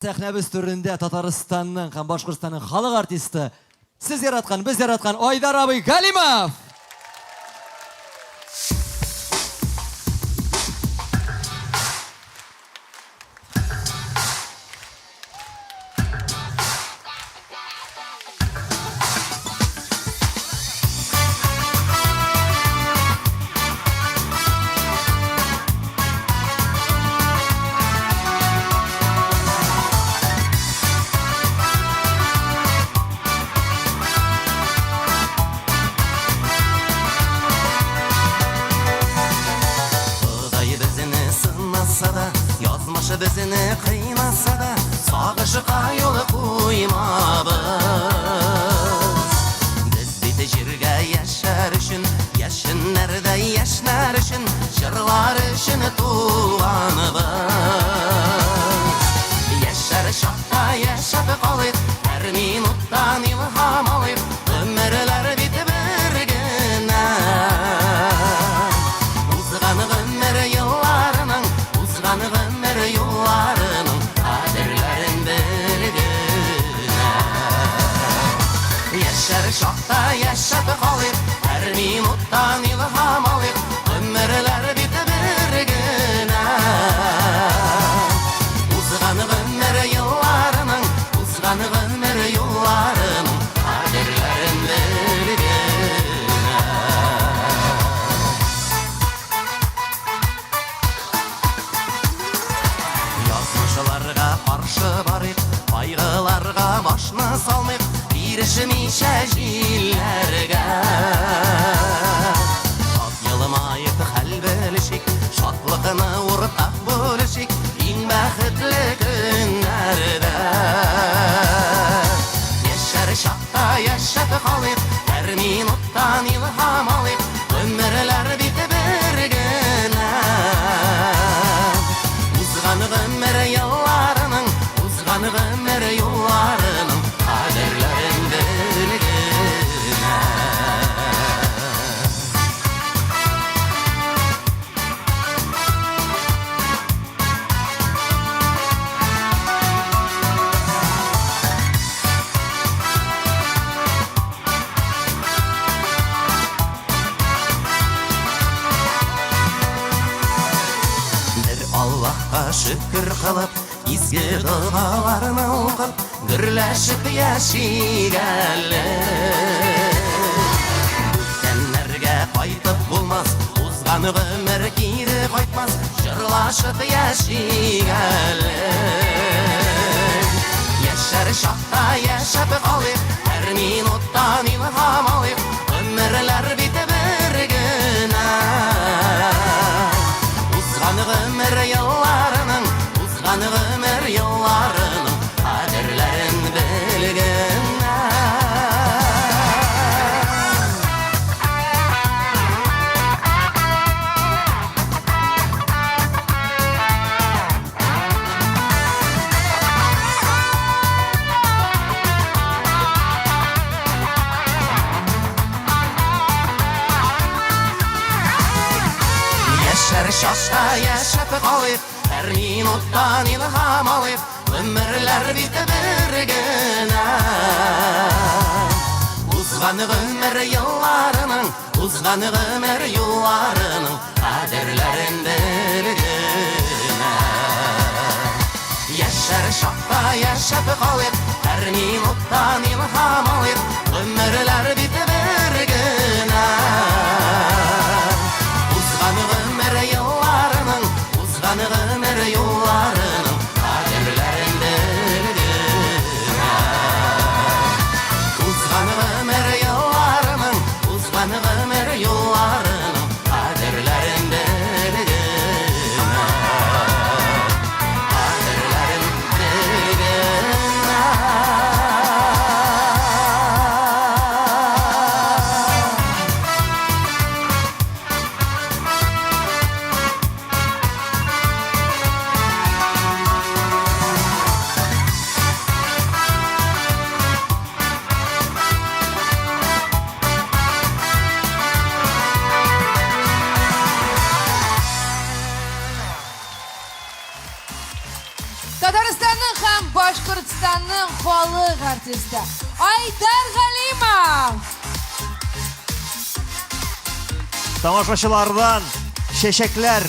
Сәхнәбез түрендә Татарстанның һәм Башкортстанның халык артисты, сез яраткан, без яраткан Айдар абый Галимов! Ходай безне сынаса да, язмышы безне кыйнаса да, сагышка юл куймабыз. Без бит җиргә яшәр өчен, яшеннәрдә яшьнәр өчен, җырлар өчен туганбыз. Яшәр чакта яшәп калыйк, һәр минуттан илһам алыйк, гомерләр бит бер генә. Узган гомер елларының, узган гомер юлларының кадерләрен бел генә. Яшәр чакта яшәп калыйк, һәр минуттан илһам алыйк, гомерләр бит бер генә. Узган гомер елларының, узган гомер юлларының кадерләрен бел генә. Язмышларга каршы барыйк, кайгыларга башны салмыйк, бирешмичә җилләргә. Шат елмаеп хәл белешик, шатлыкны уртак бүлешик, иң бәхетле көннәрдә. Яшәр чакта яшәп калыйк, һәр минуттан илһам алыйк, гомерләр бит бер генә. Узган гомер елларының, узган гомер юлларының кадерләрен бел генә. Бер Аллаһка шөкер кылып, изге догаларны укып, гөрләшеп яшик әле. Үткәннәргә кайтып булмас, узган гомер кире кайтмас, җырлашып яшик әле. Яшәр чакта яшәп калыйк, һәр минуттан илһам алыйк, гомерләр бит бер генә. Узган гомер елларының, узган гомер елларының кадерләрен бел генә. Яшәр чакта яшәп калыйк, һәр минуттан илһам алыйк, гомерләр бит бер генә. Узган гомер елларының, узган гомер юлларының кадерләрен бел генә. Яшәр чакта яшәп калыйк, һәр минуттан илһам алыйк, гомерләр бит бер генә. Узган гомер елларының, узган гомер юлларының кадерләрен бел генә. Узган гомер елларының, узган гомер юлларының кадерләрен бел генә. Кадерләрен бел генә. Татарстанның халык артисты Айдар Галимов! Тамашачылардан чәчәкләр.